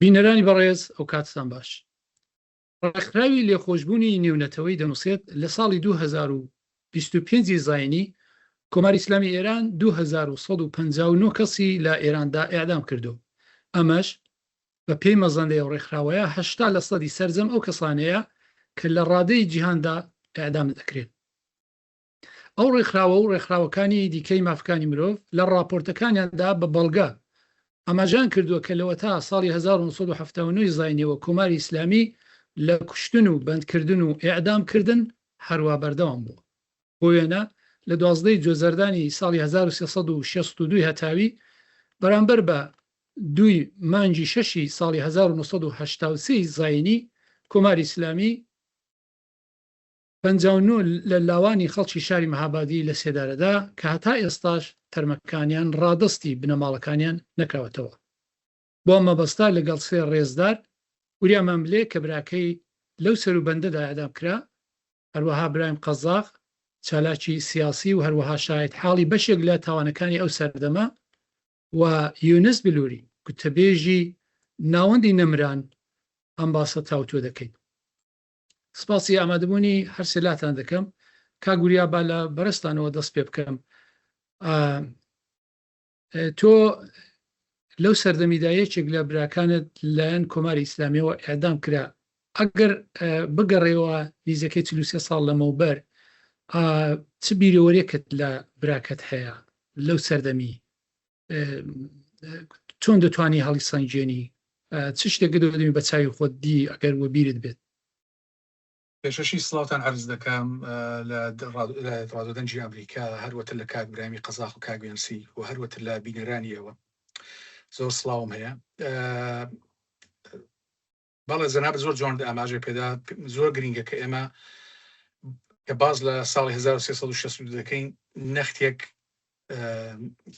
بینەرانی بەڕێز ئەوکاتتان باش. ڕێکخراوی لێخۆشبوونی نێونەتەوەیی دەنووسێت، لە ساڵی 2025 ی زاینی، کۆماری ئیسلامی ئێران 2159 کەسی لە ئێراندا ئێعدام کردووە، ئەمەش بە پێی مەزەندەی ئەو ڕێکخراوەیە 80 لەسەدی سەرجەم ئەو کەسانەیە کە لە ڕادەی جیهاندا ئێعدام دەکرێن. ئەو ڕێکخراوە و ڕێکخراوەکانی دیکەی مافەکانی مرۆڤ لە ڕاپۆرتەکانیاندا بە بەڵگە ئاماژەیان کردووە کە لەوەتا ساڵی 1979 ی زاینیەوە کۆماری ئیسلامی لە کوشتن و بەندکردن و ئێعدام کردن هەروا بەردەوام بووە. بۆ وێنە لە 12 ی جۆزەردانی ساڵی 1362 هەتاوی بەرامبەر بە دووی مانگی شەشی ساڵی 1983 ی زاینی کۆماری ئیسلامی 59 لە لاوانی خەڵکی شاری مەهابادی لە سێدارەدا کە هەتا ئێستاش تەرمەکانیان ڕادەستی بنەماڵەکانیان نەکراوەتەوە. بۆ ئەم مەبەستە لەگەڵ سێ ڕێزدار وریا ماملێ کە براکەی لەو سەروبەندەدا ئێعدام کرا، هەروەها برایم قەزاق چالاکی سیاسی و هەروەها شاهیدحاڵی بەشێک لە تاوانەکانی ئەو سەردەمە و یونس بلوری گوتەبێژی ناوەندی نەمران ئەم باسە تاوتوێ دەکەین. سپاسی ئامادەبوونی هەرسێ لاتان دەکەم. کاک وریا با لە بەرزتانەوە دەست پێ بکەم. تۆ لەو سەردەمیدا یەکێک لە براکانت لایەن کۆماری ئیسلامیەوە ئێعدام کرا. ئەگەر بگەڕێەوە نزیکەی 43 ساڵ لەمەوبەر چ بیرەوەرێکت لە براکەت هەیە لەو سەردەمی؟ چۆن دەتوانی هەڵیسەنگێنی؟ چ شتێک دەدەمی بە چاوی خۆت دی ئەگەر وەبیرت بێت؟ پێشەشی سڵاوتان عەرز دەکەم لە ڕادیۆ دەنگی ئەمریکا، هەروەتر لە کاک برایمی قەزاق و کاک وێنسی و هەروەتر لە بینەرانی ئێوە زۆر سڵاوم هەیە. بەڵێ جەنابت زۆر جوان ئاماژەی پێدا، زۆر گرینگە کە ئێمە کە باز لە ساڵی 1362 دەکەین نەختێک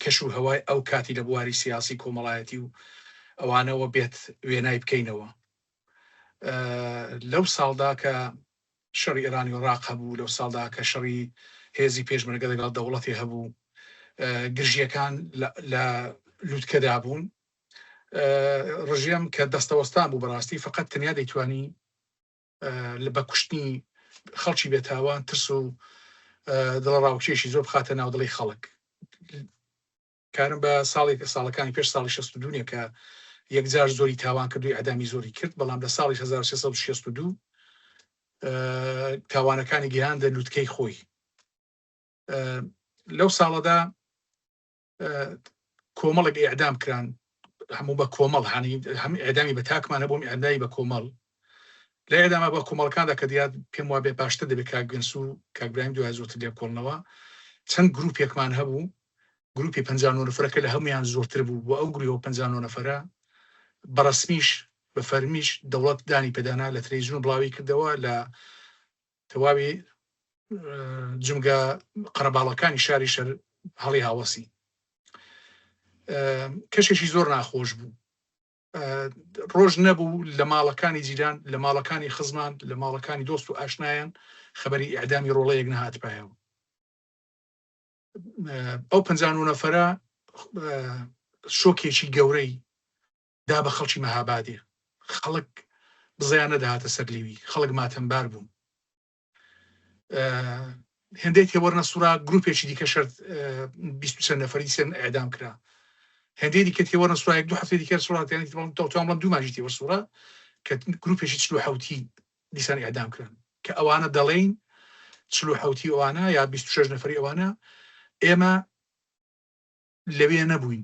کەش و هەوای ئەو کاتی لە بواری سیاسی کۆمەڵایەتی و ئەوانەوە بێت وێنای بکەینەوە. لەو ساڵدا کە شەڕی ئێرانی و ڕاق هەبوو، لەو ساڵدا کە شەڕی هێزی پێشمەرگە لەگەڵ دەوڵەتی هەبوو، گرژیەکان لە لوتکەدا بوون. ڕژێم کە دەستەوەستان بوو بەڕاستی فقط تەنیا دەیتوانی لە بە کوشتنی خەڵکی بێتاوان ترس و دڵەڕاوکێشی زۆر بخاتە ناو دڵی خەڵک. کارم بە ساڵێک ساڵەکانی پێش ساڵی 62 نیە کە یەکجار زۆری تاوان کرد و ئەدامی زۆری کرد، بەڵام لە ساڵی 1362 تاوانەکانی گەیاندە لوتکەی خۆی. لەو ساڵەدا کۆمەڵێک ئیعدام کران، هەموو بە کۆمەڵ، هەنی هەم ئیعدامی بە تاکمان هەبوو هەم ئیعدامی بە کۆمەڵ. لە ئیعدامە بە کۆمەڵەکاندا کە دیات پێم وابێ باشتر دەبێت کاک گوێنس و کاک برایم دوای زۆرتر لێ بکۆڵنەوە. چەند گروپێکمان هەبوو، گروپی 59 نەفەرە کە لە هەمویان زۆرتر بوو و ئەو گروپە 59 نەفەرە بە ڕەسمیش بە فەرمیش دەوڵەت دانی پێدانا لە تەلەڤیزیۆن بڵاوی کردەوە لە تەواوی جومگە قەرەباڵەکانی شاری شەر هەڵی هاوەسی. کەشێکی زۆر ناخۆش بوو. ڕۆژ نەبوو لە ماڵەکانی جیران، لە ماڵەکانی خزمان، لە ماڵەکانی دۆست و ئاشنایان خەبەری ئیعدامی ڕۆڵەیەک نەهاتبایەوە. ئەو 59 نەفەرە شۆکێکی گەورەی دا بە خەڵکی مەهابادێ. خەڵک بزەیان نەدەهاتە سەر لیوی، خەڵک ماتەمبار بوون. هێندەی تێوەرنەسوورا گروپێکی دیکە شەرت 20 چەند نەفەری سێن ئەعدام کرا. هێندەی دیکە تێوەرنەسوورا یەک دوو هەفتەی دیکە سوورا، یانی تەوتوان بڵێم دوو مانگی تێوەرسوورا کە گروپێکی 47 دیسان ئەعدام کران کە ئەوانە دەڵێین 47 ئەوانە یا 26 نەفەری ئەوانە ئێمە لەوێ نەبووین.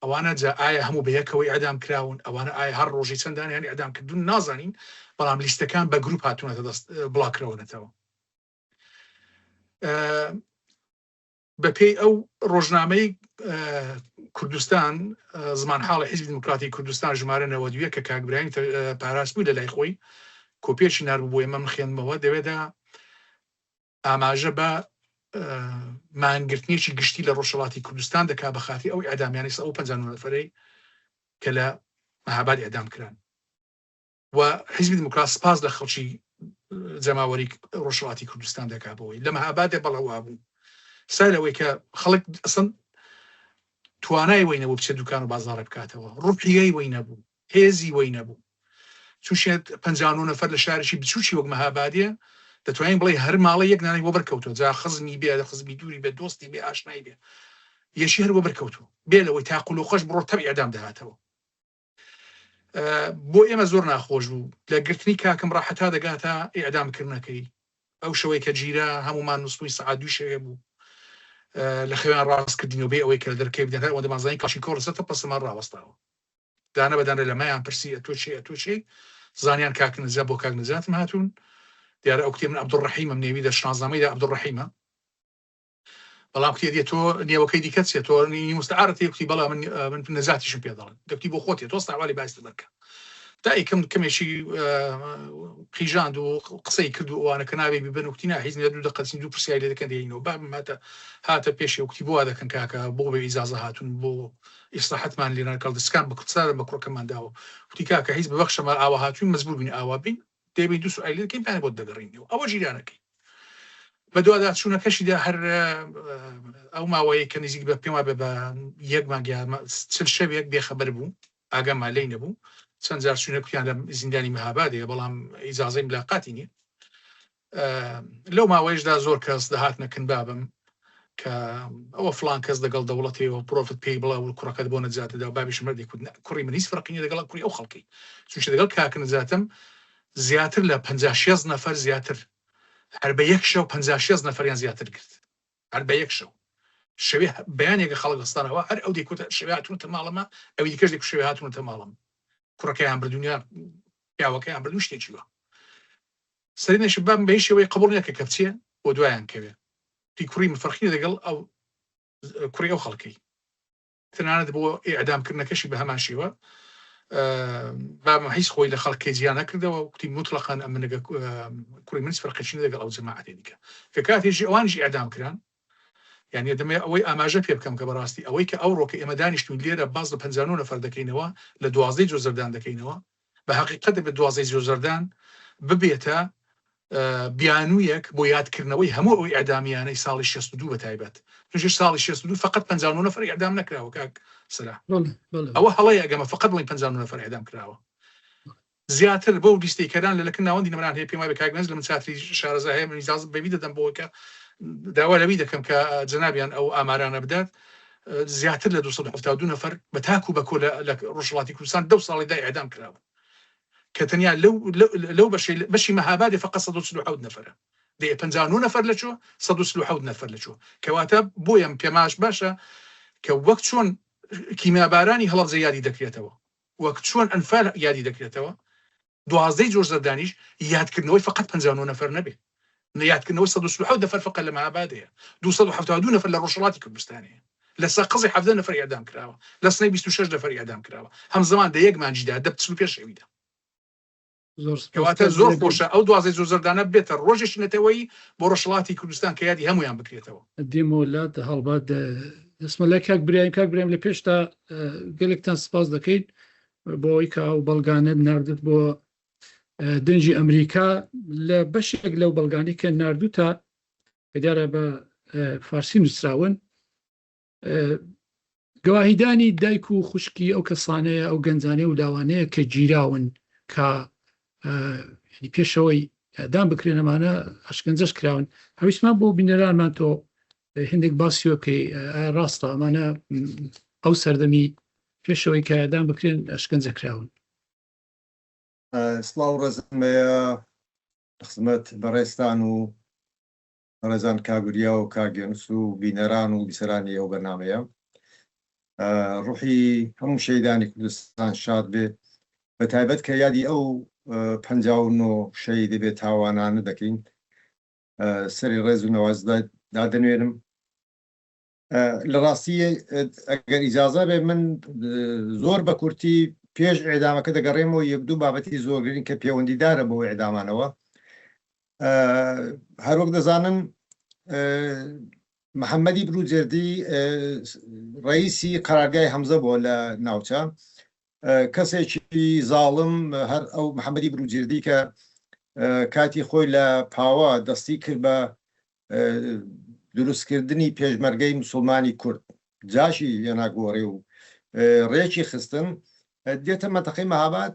ئەوانە جا ئایا هەموو بە یەکەوە ئیعدام کراون، ئەوانە ئایا هەر ڕۆژی چەند دانەیان ئیعدام کردوون نازانین، بەڵام لیستەکان بە گروپ هاتوونەتە دەست بڵاوکراونەتەوە. بەپێی ئەو ڕۆژنامەی کوردستان زمانحاڵی حیزبی دیموکراتی کوردستان ژمارە 91 کە کاک برایم پاراست بوو لە لای خۆی کۆپیەکی ناربوو بۆ ئێمە من خوێندمەوە دەوێدا ئاماژە بە مانگرتنێکی گشتی لە ڕۆژهەڵاتی کوردستان دەکا بە خاتری ئەو ئیعدامیانەی ئەو 59 نەفەرەی کە لە مەهاباد ئیعدام کران و حیزبی دیموکرات سپاس لە خەڵکی جەماوەری ڕۆژهەڵاتی کوردستان دەکا بەوەی لە مەهابادێ بەڵێ وابوو سای لەوەی کە خەڵک ئەسڵەن توانای وەی نەبوو بچێت دوکان و بازاڕێ بکاتەوە، ڕوحیەی وەی نەبوو. هێزی وەی نەبوو. چونکە 59 نەفەر لە شارێکی بچووکی وەک مەهابادێ دەتوانین بڵێ هەر ماڵە یەک نانەی وەبەر کەوتووە، جا خزمی بێ، خزمی دووری بێ، دۆستی بێ، ئاشنای بێ، یەکی هەر وەبەر کەوتووە. بێ لەوەی تا قولوقەش بڕۆ تەب ئیعدام دەهاتەوە. بۆ ئێمە زۆر ناخۆش بوو لە گرتنی کاکم ڕا هەتا دەگاتە ئیعدام کردنەکەی. ئەو شەوەی کە گیرا هەموومان نووسبووین سەعات دووی شەوێ بوو لە خەویان ڕاست کردینەوە بێ ئەوەی کە لە دەرکەی بدەن هەر ئەوەندەمان زانی کڵاشینکۆف لەسەر تەپەسەمان ڕاوەستاوە. دانە بە دانە لەمەیان پرسی ئەتۆ چێ ئەتۆ چێ زانیان کاک نەجات بۆ کاک نەجاتم هاتوون. دیارە ئەو کتێب من عەبدولڕەحیمم نێوی دە شناسنامەیدا عەبدولڕەحیمە. بەڵام کوتی ئەدی تۆ نێوەکەی دیکە چیە تۆ نی مستعارت هەیە کوتی بەڵام من من نەجاتیشم پێ دەڵێن دەکتی بۆ خۆتی تۆ ساوالی باسی بەرکە دایکم کەمێکی قیژاند و قسەی کرد و ئەوانە کە ناوێ بیبن و کوتی نا هیچ نیە دوو دەقە چین دوو پرسیاری لێ دەکەن دێینەوە بابم هاتە هاتە پێشێ و کوتی بۆ وا دەکەن کاکە بۆ بێ ئیجازە هاتوون بۆ ئیسراحەتمان لێ ناکەڵ دسکان بە کوتسارم بە کوڕەکەمان داوە کوتی کاکە هیچ ببەخشەمە ئاوا هاتووین مەجبوور بین ئاوا بین دەبین دوو سوئالی لێ دەکەین پێیان بۆت دەگەڕێینەوە ئەوە ژیرانەکەی بەدواداچوونەکەشیدا هەر ئەو ماوەیە کە نزیک بە پێم وابێ بە یەک مانگ یا 40 شەوێک بێخەبەر بوو ئاگامان لێی نەبوو چەند جار چوونە کوتیان لە زیندانی مەهابادەیە بەڵام ئیجازەی ملاقاتی نییە لەو ماوەیەشدا زۆر کەس دەهاتنە کن بابم کە ئەوە فلان کەس دەگەڵ دەوڵەتەوە پرۆفت پێی بڵێ و کوڕەکەت بۆ نەجات دەدا و بابیشم هەر دەیکوت کوڕی من هیچ فەرقی نییە دەگەڵ کوڕی ئەو خەڵکەی چونکە دەگەڵ کاک نەجاتم زیاتر لە 50 60 نەفەر زیاتر هەر بە یەک شەو 50 60 نەفەریان زیاتر گرت هەر بە یەک شەو شەوێ بەیانێکە خەڵک هەستانەوە هەر ئەو دەیکوت شەوێ هاتوونەتە ماڵەمە ئەوی دیکەش دەیکوت شەوێ هاتوونەتە ماڵم کوڕەکەیان بردوونیا پیاوەکەیان بردوو شتێکی وە سەرینەشی بابم بە هیچ شێوەیەک قبوڵ نیە کە بچێ بۆ دوایان کەوێ تی کوڕی من فەرقی نیە لەگەڵ ئەو کوڕی ئەو خەڵکەی تەنانەت بۆ ئیعدام کردنەکەشی بە هەمان شێوە بابم هیچ خۆی لە خەڵکی جیا نەکردەوە کوتی مطلقاً ئەمن لەگە کوڕی من هیچ فەرقێکی نیە لەگەڵ ئەو جەماعەتی دیکە کە کاتێکی ئەوانیش ئیعدام کران یعنی دەمێ ئەوەی ئاماژە پێ بکەم کە بەڕاستی ئەوەی کە ئەوڕۆ کە ئێمە دانیشتوین لێرە باز لە 59 نەفەر دەکەینەوە لە دوازدەی جۆزەردان دەکەینەوە بە هەقیقەت دەبێت دوازدەی جۆزەردان ببێتە بیانوویەک بۆ یادکردنەوەی هەموو ئەو ئیعدامیانەی ساڵی 62 بە تایبەت چونکە ساڵی 62 فقط 59 نەفەر ئیعدام نەکراوە کاک سەلا ئەوە هەڵەیە ئەگەمە فقط بڵین 59 نەفەر ئیعدام کراوە زیاتر بەو لیستەی کەران لە لەکن ناوەندی نەمران هەیە پێم وایە کاک نەز لە من چاتری شارەزا هەیە من ئیجازە بەوی دەدەم بۆ کە داوا لەوی دەکەم کە جەنابیان ئەو ئامارانە بدات زیاتر لە 272 نەفەر بە تاک و بە کۆ لە ڕۆژهەڵاتی کوردستان دەو ساڵیدا ئێعدام کراون کە تەنیا لەو لەو بەشەی بەشی مەهابادێ فقط 147 نەفەرە دێ 59 نەفەر لە چۆ 147 نەفەر لە چۆ کەواتە بۆیەم پێماش باشە کە وەک چۆن کیمیابارانی هەڵەبجە یادی دەکرێتەوە وەک چۆن ئەنفال یادی دەکرێتەوە دوازدەی جۆزەردانیش یادکردنەوەی فقط 59 نەفەر نەبێ یادکردنەوەی 147 نەفەر فقط لە مەهابادەیە 272 نەفەر لە ڕۆژهەڵاتی کوردستانەیە لە سەقزی 17 نەفەر ئێعدام کراوە لە سنەی 26 نەفەر ئێعدام کراوە هەمزەمان دە یەک مانگیدا دە 45 شەویدا زۆر سپاس کەواتە کاک زۆر جێگیر. خۆشە ئەو دوازدەی جۆزەردانە بێتە ڕۆژێکی نەتەوەیی بۆ ڕۆژهەڵاتی کوردستان کە یادی هەموویان بکرێتەوە. دێمەوە لات هەڵبەت دەستمە لای کاک برایم کاک برایم لە پێشتا گەلێکتان سپاس دەکەین بۆ ئەوەی کە ئەو بەڵگانەت ناردت بۆ دەنگی ئەمریکا لە بەشێک لەو بەڵگانی کە ناردوتە کە دیارە بە فارسی نووسراون گەواهیدانی دایک و خوشکی ئەو کەسانەیە ئەو گەنجانەیە و لاوانەیە کە گیراون کە پێشەوەی دام بکرێن ئەمانە ئەشکەنجەش کراون هەویسمان بۆ بینەرانمان تۆ هندێک باسیەوە بکەی ئایا ڕاستە ئەمانە ئەو سەردەمی پێشەوەی کە دام بکرێن ئەشکەنجە کراون؟ سڵاو ڕێزم هەیە خزمەت بەڕێزتان و بەڕێزان کاک وریا و کاک یونس و بینەران و بیسەرانی ئەو بەرنامەیە. ڕوحی هەموو شەهیدانی کوردستان شاد بێ، بە تایبەت کە یادی ئەو 59 شەهیدە بێ تاوانانە دەکەین، سەری ڕێز و نەوازش دادەنوێنم. لە ڕاستی ئەگەر ئیجازە بێ من زۆر بە کورتی پێش ئێدامەکە دەگەڕێمەوە یەک دوو بابەتی زۆر گرنگ کە پەیوەندیدارە بۆ ئێدامانەوە. هەروەک دەزانن محەممەدی بروجێردی ڕئیسی قەرارگای هەمزە بووە لە ناوچە، کەسێکی زاڵم، هەر ئەو محەممەدی بروجێردی کە کاتی خۆی لە پاوە دەستی کرد بە دروستکردنی پێشمەرگەی مسوڵمانی کورد، جاشی هێنا گۆڕێ و ڕێکی خستن. دێتە مەنتەقەی مەهاباد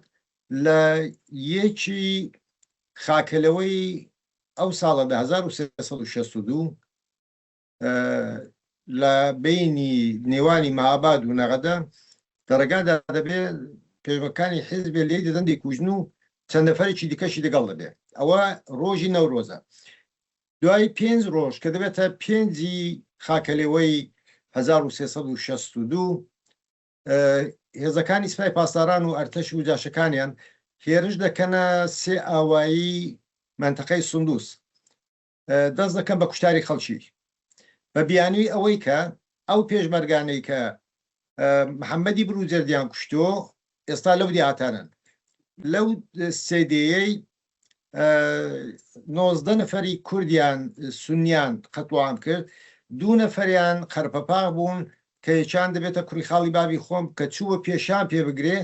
لە یەکی خاکەلەوەی ئەو ساڵە لە 1362 لە بینی نێوانی مەهاباد و نەغەدە لە ڕێگادا دەبێ پێشمەرگەکانی حیزبێ لێی دەدەن دەیکوژن و چەند نەفەرێکی دیکەشی لەگەڵ دەبێ. ئەوە ڕۆژی نەورۆزە. دوای پێنج ڕۆژ کە دەبێتە پێنجی خاکەلێوەی 1362 هێزەکانی سپای پاسداران و ئەرتەش و جاشەکانیان هێرش دەکەنە سێ ئاوایی مەنتەقەی سندوس دەست دەکەن بە کوشتاری خەڵکی بە بیانووی ئەوەی کە ئەو پێشمەرگانەی کە محەممەدی بروجەردیان کوشتۆ ئێستا لەو دێهاتانەن. لەو سێ دێیەی 19 نەفەری کوردیان سونیان قەتڵوعام کرد، دوو نەفەریان قەرپەپاغ بوون کە یەکیان دەبێتە کوڕی خاڵی بابی خۆم کە چووە پێشان پێ بگرێ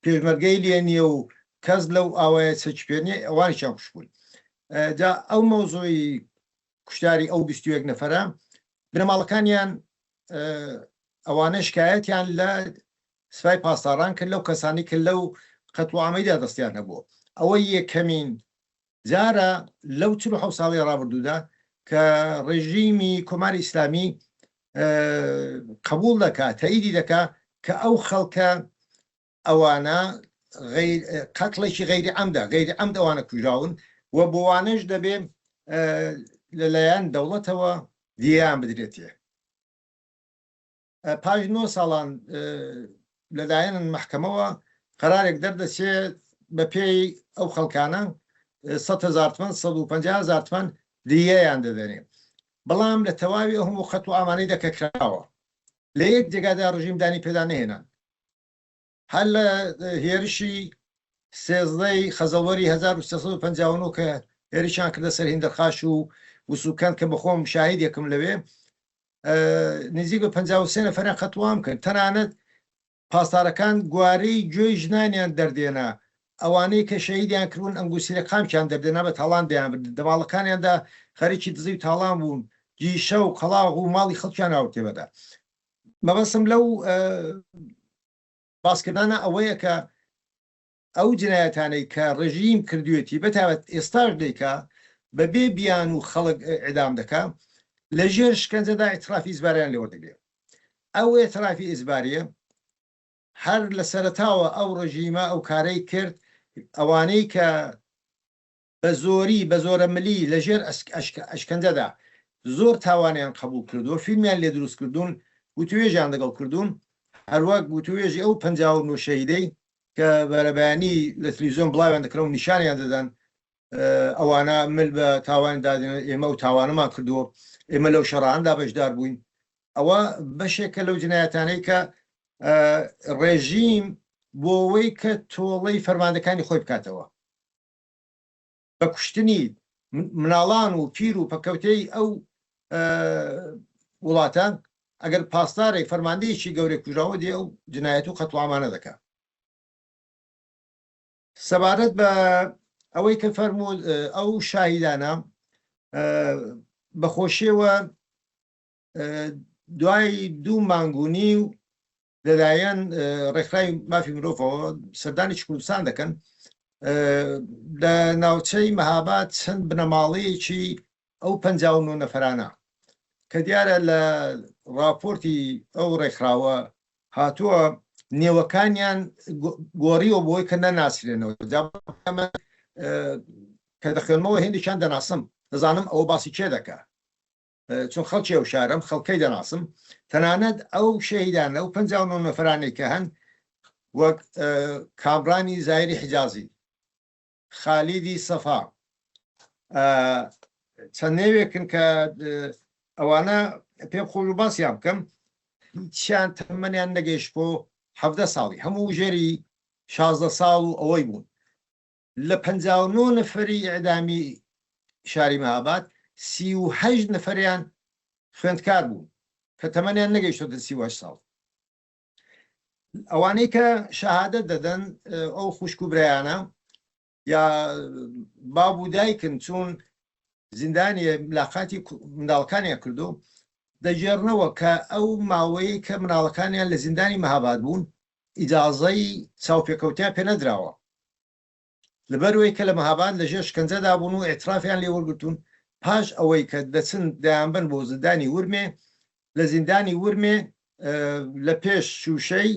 پێشمەرگەی لێ نییە و کەس لەو ئاوایە چەکی پێ نییە ئەوانیشیان کوشتبوون. جا ئەو مەوزوعی کوشتاری ئەو 21 نەفەرە بنەماڵەکانیان ئەوانە شکایەتیان لە سپای پاسداران کرد لەو کەسانی کە لەو قەتڵوعامەیدا دەستیان هەبوو. ئەوە یەکەمین جارە لەو 47 ساڵی ڕابردوودا کە ڕێژیمی کۆماری ئیسلامی قبوڵ دەکا، تەئیدی دەکا کە ئەو خەڵکە ئەوانە غەیر قەتڵێکی غەیری عەمدە، غەیری عەمد ئەوانە کوژراون و بۆوانەش دەبێ لەلایەن دەوڵەتەوە دیەیان بدرێتێ. پاش نۆ ساڵان لەلایەن مەحکەمەوە قەرارێک دەردەچێ بە پێی ئەو خەڵکانە 100 هەزار تمەن 150 هەزار تمەن دیەیان دەدەنێ. بەڵام لە تەواوی ئەو هەموو قەتڵ و عامانەی دەکە کراوە لە یەک جێگادا ڕژیم دانی پێدا نەهێنان. هەر لە هێرشی سێزدەی خەزەڵوەری 1359 کە هێرشیان کردە سەر هیندەرخاش و وسوکەند کە بەخۆم شاهیدێکم لەوێ نزیک بە 53 نەفەریان قەتڵوام کرد. تەنانەت پاسدارەکان گوارەی گوێی ژنانیان دەردێنا، ئەوانەی کە شەهیدیان کردبوون ئەنگوسیلە قامکیان دەردێنا بە تاڵان دەیانبرد، دەماڵەکانیاندا خەریکی دزی و تاڵان بوون، گیشە و قەڵاغ و ماڵی خەڵکیان ئاورتێ بەدا. مەبەستم لەو باسکردانە ئەوەیە کە ئەو جنایەتانەی کە ڕژیم کردوێتی بەتایبەت ئێستاش دەیکا بە بێ بیان و خەڵک ئیعدام دەکا لە ژێر شکەنجەدا ئیعترافی ئیجباریان لێ وەردەگرێ. ئەو ئیعترافی ئیجباریە هەر لە سەرەتاوە ئەو ڕژیمە ئەو کارەی کرد ئەوانەی کە بە زۆری بە زۆرە ملی لە ژێر ئەشکەنجەدا زۆر تاوانیان قەبوڵ کردووە، فیلمیان لێ دروست کردوون، وتوێژیان لەگەڵ کردوون، هەروەک وتوێژی ئەو 59 شەهیدەی کە بەرەبەیانی لە تلویزیۆن بڵاویان دەکردەوە و نیشانیان دەدان ئەوانە مل بە تاوان دادێنن، ئێمە ئەو تاوانەمان کردووە، ئێمە لەو شەڕاندا بەشدار بووین. ئەوە بەشێکە لەو جنایەتانەی کە ڕێژیم بۆ ئەوەی کە تۆڵەی فەرماندەکانی خۆی بکاتەوە بە کوشتنی مناڵان و پیر و پەککەوتەی ئەو وڵاتە، ئەگەر پاسدارێک فەرماندەیەکی گەورەی کوژراوە دێ ئەو جنایەت و قەتڵوعامانە دەکا. سەبارەت بە ئەوەی کە فەرموو ئەو شاهیدانە بەخۆشیەوە دوای دوو مانگ و نیو لەلایەن ڕێکخراوی مافی مرۆڤەوە سەردانی کوردستان دەکەن لە ناوچەی مەهاباد چەند بنەماڵەیەکی ئەو 59 نەفرانە کە دیارە لە راپۆرتی ئەو ڕێکخراوە هاتووە نێوەکانیان گۆڕیوە بۆی کە نەناسرێنەوە کە دەخوێنمەوە هێندێکیان دەناسم دەزانم ئەوە باسی کێ دەکا چون خەڵکی ئەو شارەم، خەڵکەی دەناسم، تەنانەت ئەو شەهیدانە، ئەو 59 نەفەرانەی کە هەن وەک کامرانی زایری حجازی، خالیدی سەفا، چەند نێوێکن کە ئەوانە پێم خۆش و باسیان بکەم، هیچیان تەمەنیان نەگەیشت بۆ 17 ساڵی، هەموو ژێری 16 ساڵ و ئەوەی بوون. لە 59 نەفەری ئیعدامی شاری مەهاباد، 38 نەفەریان خوێندکار بوون کە تەمەنیان نەگەیشتۆتە 38 ساڵ. ئەوانەی کە شەهادەت دەدەن ئەو خوشک و برایانە یا باب و دایکن چون زیندانی ملاقاتی منداڵەکانیان کردو دەگێڕنەوە کە ئەو ماوەیە کە مناڵەکانیان لە زیندانی مەهاباد بوون. ئیجازەی چاوپێکەوتیان پێ نەدراوە. لەبەروەی کە لە مەهاباد لە ژێر شکەنجەدا بوون و ئیعترافیان لێ وەرگرتوون، پاش ئەوەی کە دەچن دەیانبەن بۆ زیندانی ورمێ، لە زیندانی ورمێ لە پێش شووشەی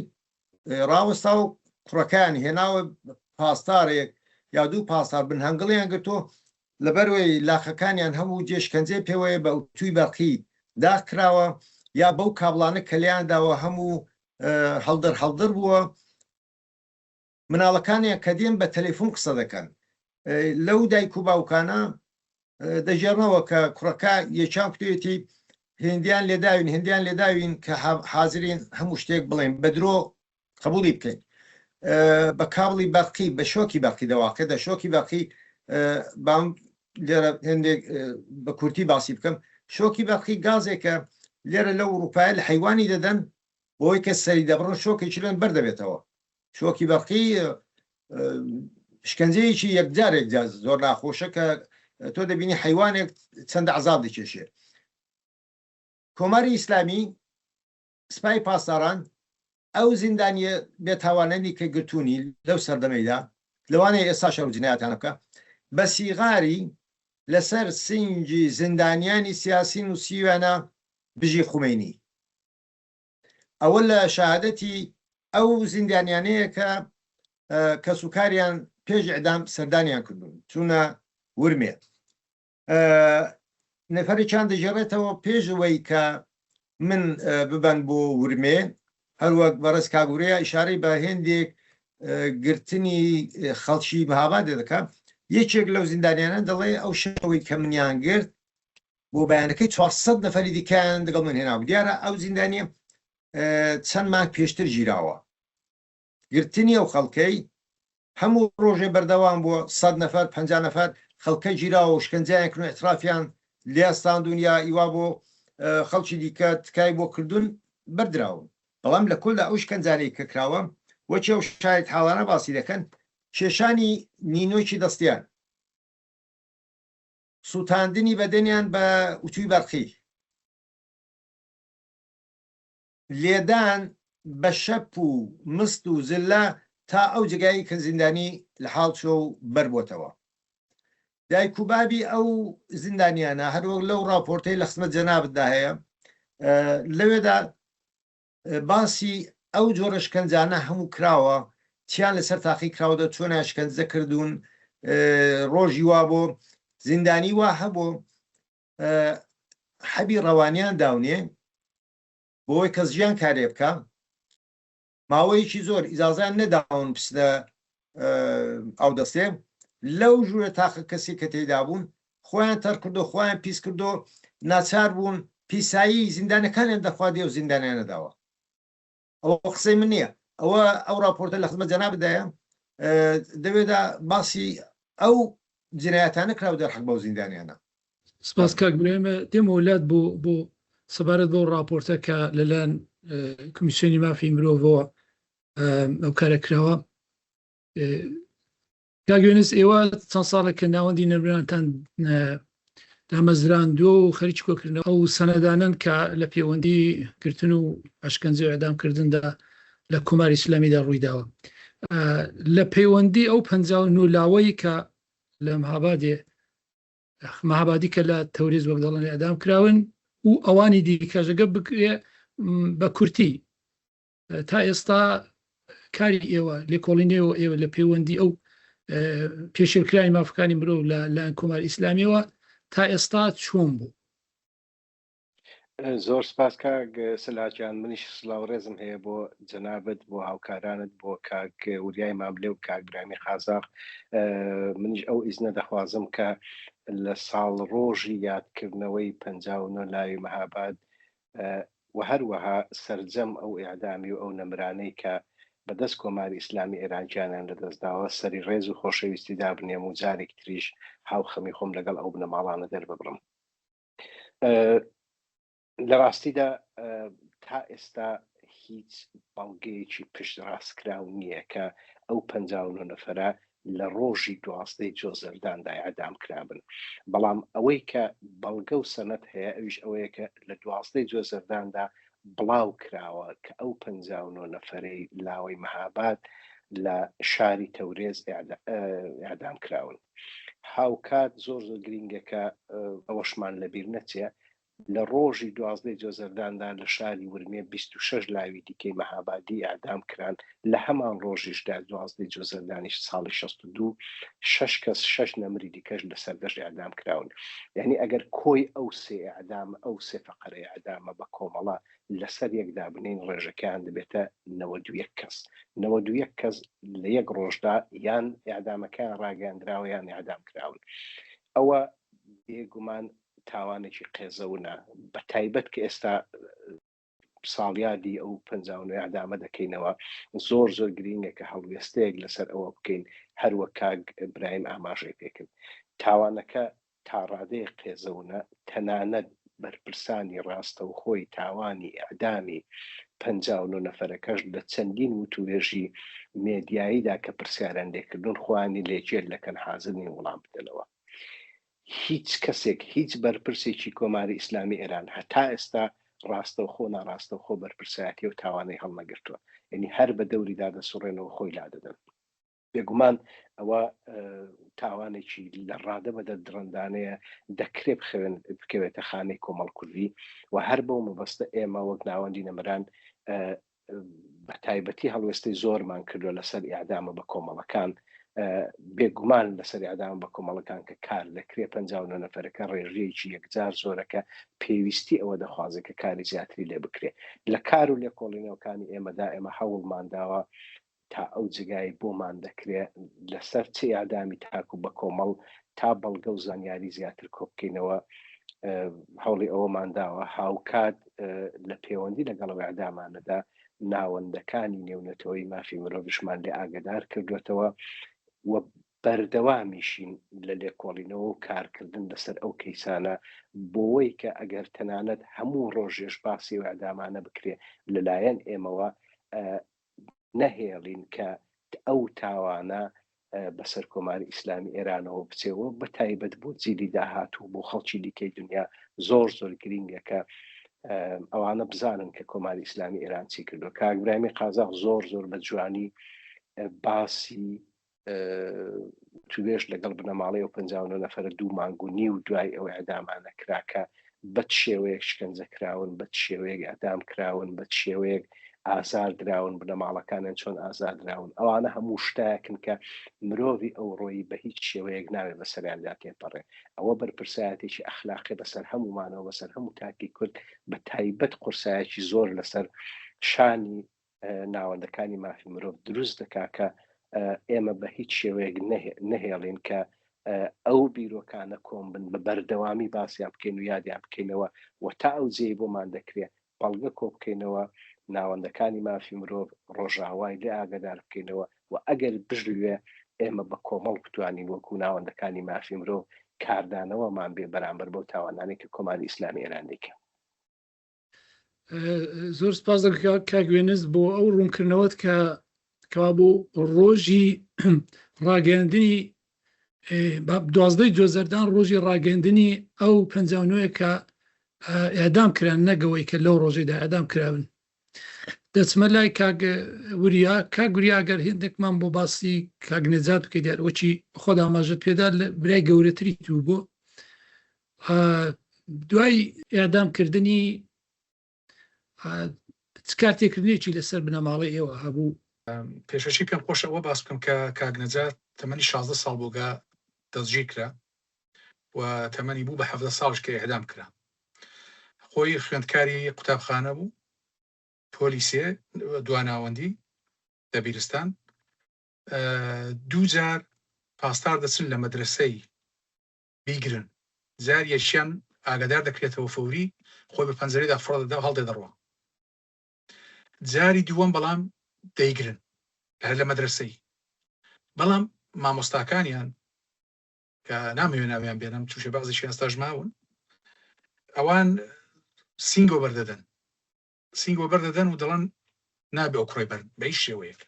ڕاوەستا و کوڕەکەیان هێناوە پاسدارێک یا دوو پاسدار بن هەنگڵیان گرتووە، لەبەروەی لاقەکانیان هەموو جێ شکەنجەی پێوەیە بە ئوتووی بەرقی داخ کراوە یا بەو کابڵانە کە لێیان داوە هەموو هەڵدڕ هەڵدڕ بووە. مناڵەکانیان کە دێن بە تەلەفون قسە دەکەن لەو دایک و باوکانە دەگێڕنەوە کە کوڕەکە یەکیان کوتویەتی هێندیان لێداوین هێندیان لێداوین کە حازرین هەموو شتێک بڵێن بە درۆ قبولی بکەین بە کابڵی بەرقی بە شۆکی بەرقی دەواقع دە شۆکی بەرقی بام لێرە هێندێک بە کورتی باسی بکەم شۆکی بەرقی گازێکە لێرە لە ئوروپای لە حیوانی دەدەن بۆی کە سەری دەبڕن شۆکێکی لێن بەردەبێتەوە شۆکی بەرقی شکەنجەیەکی یەکجار یەکجار زۆر ناخۆشە کە تۆ دەبینی حیوانێک چەند عذاب دەکێشێ. کۆماری ئیسلامی سپای پاسداران ئەو زیندانیە بێتاوانەنی کە گرتوونی لەو سەردەمەیدا لەوانەیە ئێستا شەڕ و جنایەتانە بکە بە سیغاری لەسەر سینگی زیندانیانی سیاسی نووسیویانە بژی خومەینی. ئەوە لە شەهادەتی ئەو زیندانیانەیە کە کەسوکاریان پێش ئیعدام سەردانیان کردوون چوونە ورمێ. نەفەرێکیان دەگێڕێتەوە پێش ئەوەی کە من ببەن بۆ ورمێ، هەروەک بەڕێز کاک وریا ئیشارەی بە هێندێک گرتنی خەڵکی مهابادێ دەکا، یەکێک لەو زیندانیانە دەڵێ ئەو شەوەی کە منیان گرت بۆ بەیانەکەی 400 نەفەری دیکەیان دەگەڵ من هێنابوو. دیارە ئەو زیندانیە چەند مانگ پێشتر گیراوە. گرتنی ئەو خەڵکەی هەموو ڕۆژێ بەردەوام بووە، 100 نەفەر 50 نەفەر خەڵکە گیراوە و شکەنجەیان کردن و ئیعترافیان لێستاندون یا ئیوا بۆ خەڵکی دیکە تکای بۆ کردوون بەردراون. بەڵام لە کۆلدا ئەو شکەنجانەی کە کراوە وەکی ئەو شایەت حاڵانە باسی دەکەن کێشانی نینۆکی دەستیان، سوتاندنی بەدەنیان بە ئوتوی بەرقی، لێدان بە شەپ و مست و زللە تا ئەو جێگایەی کە زیندانی لە حاڵ چووە و بەر بۆتەوە. دایک و بابی ئەو زیندانیانە هەروەک لەو ڕاپۆرتەی لە خزمەت جەنابتدا هەیە لەوێدا باسی ئەو جۆرە شکەنجانە هەموو کراوە، چیان لەسەر تاقی کراوە، چۆنیان شکەنجە کردوون، ڕۆژی وا بۆ زیندانی وا هەبوو حەبی ڕەوانیان داونێ بۆی کەس ژیان کارێ بکە، ماوەیەکی زۆر ئیجازەیان نەداون بچنە ئاودەستێ، لەو ژوورە تاقە کەسی کە تێیدا بوون خۆیان تەڕ کردو خۆیان پیس کردو ناچار بوون پیسایی زیندانەکانیان دەخواردی ئەو زیندانیان نەداوە. ئەوە قسەی من نییە، ئەوە ئەو راپۆرتە لە خزمەت جەنابتدایە، دەوێدا باسی ئەو جنایەتانە کراوە دەرحەق بەو زیندانیانە. سپاس کاک برایم دێمەوە لات بۆ بۆ سەبارەت بەو ڕاپۆرتە کە لەلایەن کمیسیۆنی مافی مرۆڤەوە ئەو کارە کراوە. کاک یونس ئێوە چەند ساڵێک کە ناوەندی نەمرانتان دامەزراندووە و خەریکی کۆکردنەوە ئەو سەنەدانەن کە لە پەیوەندی گرتن و ئەشکەنجە و ئێعدامکردندا لە کۆماری ئیسلامیدا ڕوویداوە لە پەیوەندی ئەو 59 لاوەی کە لە مهابادێ مهابادی کە لە تەورێز وەک دەڵێن ئێعدام کراون و ئەوانی دیکەش ئەگەر بکرێ بە کورتی تا ئێستا کاری ئێوە لێکۆڵینەوە ئێوە لە پەیوەندی ئەو پێشێلکرانی مافەکانی مرۆڤ لە لایەن کۆماری ئیسلامیەوە تا ئێستا چۆن بوو؟ زۆر سپاس کاک سەلاجان منیش سلاو ڕێزم هەیە بۆ جەنابت بۆ هاوکارانت بۆ کاک وریای ماملێ و کاک برامی قازاق منیش ئەو ئیزنە دەخوازم کە لە ساڵ ڕۆژی یادکردنەوەی 59 لاوی مەهاباد و هەروەها سەرجەم ئەو ئێعدامی و ئەو نەمرانەی کە بە دەست کۆماری ئیسلامی ئێران گیانیان لە دەست داوە، سەری ڕێز و خۆشەویستی دابنێم و جارێکی تریش هاوخەمی خۆم لەگەڵ ئەو بنەماڵانە دەرببڕم. لە ڕاستیدا تا ئێستا هیچ بەڵگەیەکی پشتڕاستکراو نییە کە ئەو 59 نەفەرە لە ڕۆژی دوازدەی جۆزەرداندا ئیعدام کرابن، بەڵام ئەوەی کە بەڵگە و سەنەد هەیە ئەویش ئەوەیە کە لە دوازدەی جۆزەرداندا بڵاو کراوە کە ئەو 59 نەفەرەی لاوەی مەهاباد لە شاری تەورێز ئیعدام کراون. هاوکات زۆر زۆر گرینگە کە ئەوەشمان لەبیر نەچێ لە ڕۆژی دوازدەی جۆزەرداندا لە شاری ورمێ 26 لاوی دیکەی مەهابادی ئیعدام کران، لە هەمان ڕۆژیشدا دوازدەی جۆزەردانی ساڵی 62 شەش کەس شەش نەمری دیکەش لە سەردەشت ئیعدام کراون. یانی ئەگەر کۆی ئەو سێ ئیعدام ئەو سێ فەقەرە ئیعدامە بە کۆمەڵە لەسەر یەک دابنێین ڕێژەکەیان دەبێتە 91 کەس. 91 کەس لە یەک ڕۆژدا یان ئیعدامەکەیان ڕاگەیاندراوە یان ئیعدام کراون. ئەوە بێگومان تاوانێکی قێزەونە بە تایبەت کە ئێستا ساڵیادی ئەو 59 ئیعدامە دەکەینەوە زۆر زۆر گرینگە کە هەڵوێستەیەک لەسەر ئەوە بکەین هەروەک کاک برایم ئاماژەی پێکرد تاوانەکە تا ڕادەیەک قێزەونە، تەنانەت بەرپرسانی ڕاستەوخۆی تاوانی ئیعدامی 59 نەفەرەکەش لە چەندین وتووێژی مێدیاییدا کە پرسیاریان لێکردوون خۆیانی لێ گێل دەکەن حازر نین وڵام بدەنەوە. هیچ کەسێک، هیچ بەرپرسێکی کۆماری ئیسلامی ئێران هەتا ئێستا ڕاستەوخۆ و ناڕاستەوخۆ بەرپرسایەتی ئەو تاوانەی هەڵنەگرتووە. یەنی هەر بە دەوریدا دەسوڕێنەوە خۆی لادەدەن. بێگومان ئەوە تاوانێکی لە ڕادە بەدەر دڕندانەیە دەکرێ بخەوێن بکەوێتە خانەی کۆمەڵکوژی و هەر بەو مەبەستە ئێمە وەک ناوەندی نەمران بە تایبەتی هەڵوێستەی زۆرمان کردووە لەسەر ئیعدامە بە کۆمەڵەکان بێگومان لەسەر ئیعدام بە کۆمەڵەکان کە کار دەکرێت 59 نەفەرەکە ڕێژەیەکی یەکجار زۆرەکە پێویستی ئەوە دەخوازێت کە کاری زیاتری لێ بکرێت لە کار و لێکۆڵینەوەکانی ئێمەدا ئێمە هەوڵمان داوە تا ئەو جێگایەی بۆمان دەکرێ لەسەر چ ئیعدامی تاک و بەکۆمەڵ تا بەڵگە و زانیاری زیاتر کۆبکەینەوە هەوڵی ئەوەمان داوە هاوکات لە پەیوەندی لەگەڵ ئەو ئیعدامانەدا ناوەندەکانی نێونەتەوەی مافی مرۆڤشمان لێ ئاگدار کردوێتەوە و بەردەوامیشین لە لێکۆڵینەوە و کارکردن لەسەر ئەو کەیسانە بۆوەی کە ئەگەر تەنانەت هەموو ڕۆژێش باسی و ئەدامانە بکرێ لەلایەن ئێمەوە نەهێڵین کە ئەو تاوانە بەسەر کۆماری ئیسلامی ئێرانەوە بچێ و بە تایبەت بۆ جیلی داهاتوو بۆ خەڵکی دیکەی دنیا زۆر زۆر گرینگە کە ئەوانە بزانن کە کۆماری ئیسلامی ئێران چی کردووە. کاک برامی قازاق زۆر زۆر بە جوانی باسی توێژ لەگەڵ بنەماڵەی ئەو 59 نەفەرە دوو مانگ و نیو دوای ئەو ئەدامانە کرا کە بە چ شێوەیەک شکەنجە کراون، بە چ شێوەیەک ئەدام کراون، بە چ شێوەیەک ئازار دراون، بنەماڵەکانیان چۆن ئازار دراون، ئەوانە هەموو شتایەکن کە مرۆڤی ئەوڕۆیی بە هیچ شێوەیەک ناوێ بەسەریاندا تێپەڕێ. ئەوە بەرپرسایەتێکی ئەخلاقی بەسەر هەموومانەوە، بەسەر هەموو تاکی کورد، بە تایبەت قورسایەکی زۆر لەسەر شانی ناوەندەکانی مافی مرۆڤ دروست دەکا کە ئێمە بە هیچ شێوەیەک نەهێڵین کە ئەو بیرۆکانە کۆم بن بە بەردەوامی باسیان بکەین و یادیان بکەینەوە و تا ئەو جێی بۆمان دەکرێت بەڵگە کۆ بکەینەوە ناوەندەکانی مافی مرۆڤ ڕۆژاوای لێ ئاگدار بکەینەوە و ئەگەر بژلوێ ئێمە بە کۆمەڵ بتوانین وەکو ناوەندەکانی مافی مرۆڤ کاردانەوەمان بێ بەرامبەر بەو تاوانانەی کە کۆماری ئیسلامی ئێران دەیکا. زۆر سپاس کاک وێنس بۆ ئەو ڕوونکردنەوەت کە کەوا بۆ ڕۆژی ڕاگەیاندنی دوازدەی جۆزەردان ڕۆژی ڕاگەندنی ئەو 59 کە ئەدام کران نەگەوەی کە لەو ڕۆژەیدا ئەدام کراون دەچمە لای کاک وریا کاک وریا گەر هێندێکمان بۆ باسی کاک نەجات بکەیت دیار وەچی خۆدا ئاماژەت پێدا لە برای گەورەتری تو بۆ دوای ئێعدام کردنی چ کارتێکردنێکی لەسەر بنەماڵەی ئێوە هەبوو؟ پێشەکی پێم خۆشە ئەوە باس بکەم کە کاک نەجات تەمەنی 16 ساڵ بوو گا دەستگیر کرا و تەمەنی بوو بە 17 ساڵش کە ئێعدام کرا. خۆی خوێندکاری قوتابخانە بوو، پۆلی سێ دواناوەندی دەبیرستان. دوو جار پاسدار دەچن لە مەدرەسەی بیگرن جار یەکیان ئاگادار دەکرێتەوە فەوری خۆی بە پەنجەرەیدا فڕە دەدا و هەڵدێ دەڕوا جاری دووەم بەڵام دەیگرن هەر لە مەدرەسەی بەڵام مامۆستاکانیان کە نامەوێ ناویان بێنم چوشە بەعزیشیان ئێستاش ماون ئەوان سینگۆ بەردەدەن سینگۆ بەردەدەن و دەڵێن نابێ ئەو کوڕی بەر بە هیچ شێوەیەک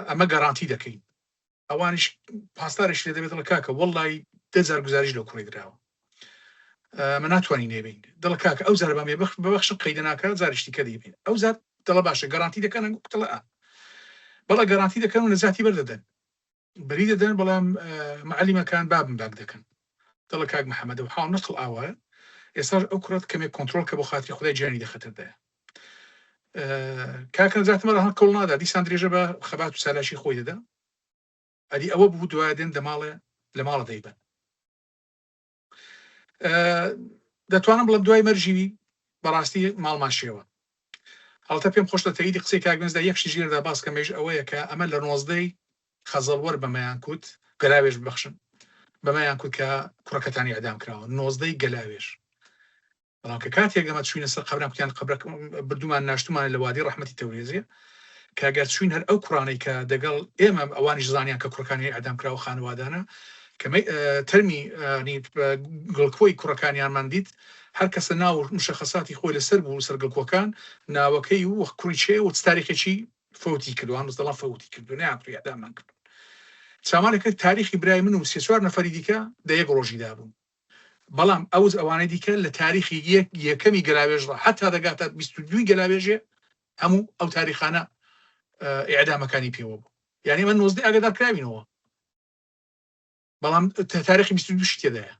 ئەمە گەرانتی دەکەین ئەوانیش پاسدارش لێ دەبێت دەڵێ کاکە وەڵی دەجار گزاریش لەو کوڕی دراوە. مە ناتوانین نەیبین دڵە کاکە ئەو جارە بامێ ببەخشن قەیدە ناکە جارشتی کە دیبین ئەو جار دڵە باشە گەرانتی دەکەن دڵە ئا بەڵە گەرانتی دەکەن و نەجاتی بەردەدەن بەری دەدەن بەڵام معەلیمەکان بابم باگ دەکەن دەڵێ کاک محەمەد و حاڵ نەقڵ ئاوایە ئێستاش ئەو کوڕەت کەمێک کۆنترۆڵ کە بۆ خاتری خودای گیانی دەخەتەردایە کاک نەجات مەرا هەڵ کۆڵ نادا دیسان درێژە بە خەبات و چالاکی خۆی دەدا ئەدی ئەوە بوو دوای دێن دەماڵێ لە ماڵە دەیبەن دەتوانم بڵێم دوای مەرجی بەڕاستی ماڵمان شێوە هەڵتە پێم خۆش لە تەیدی قسەی کاک نەزدا یەک شتی ژێردا باس کەمەیش ئەوەیە کە ئەمە لە نۆزدەی خەزەڵوەر بەمەیان کوت گەلاوێژ ببەخشن بەمەیان کوت کە کوڕەکەتانی ئەدام کراوە نۆزدەی گەلاوێژ بەڵام کە کاتێک ئەمە چوینە سەر قەبران کوتیان قەبرەک بردومان ناشتومانە لە وادی ڕەحمەتی تەورێزێ کە گەر چوین هەر ئەو کوڕانەی کە دەگەڵ ئێمە ئەوانیش زانیان کە کوڕەکانی ئەدام کراوە خانەوادانە کە تەرمی گڵکۆی کوڕەکانیانمان دیت هەر کەسە ناو مشەخەساتی خۆی لەسەر بوو سەر گڵکۆکان ناوەکەی و کوڕی چێ و تاریخێکی فەوتی کردو هەم دەڵام فەوتی کردو نیان کوڕی ئەدامان کرد چاوانێک تاریخی برای من و سێ چوار نەفەری دیکە دە یەک ڕۆژیدا بوون بەڵام ئەوز ئەوانەی دیکە لە تاریخی یەک یەکەمی گەلاوێژڕا هەتا دەگاتە 22 گەلاوێژێ هەموو ئەو تاریخانە ئیعدامەکانی پێوە بوو یعنی من 19 ئاگادار کراوینەوە بەڵام تاریخی 22 شی تێدایە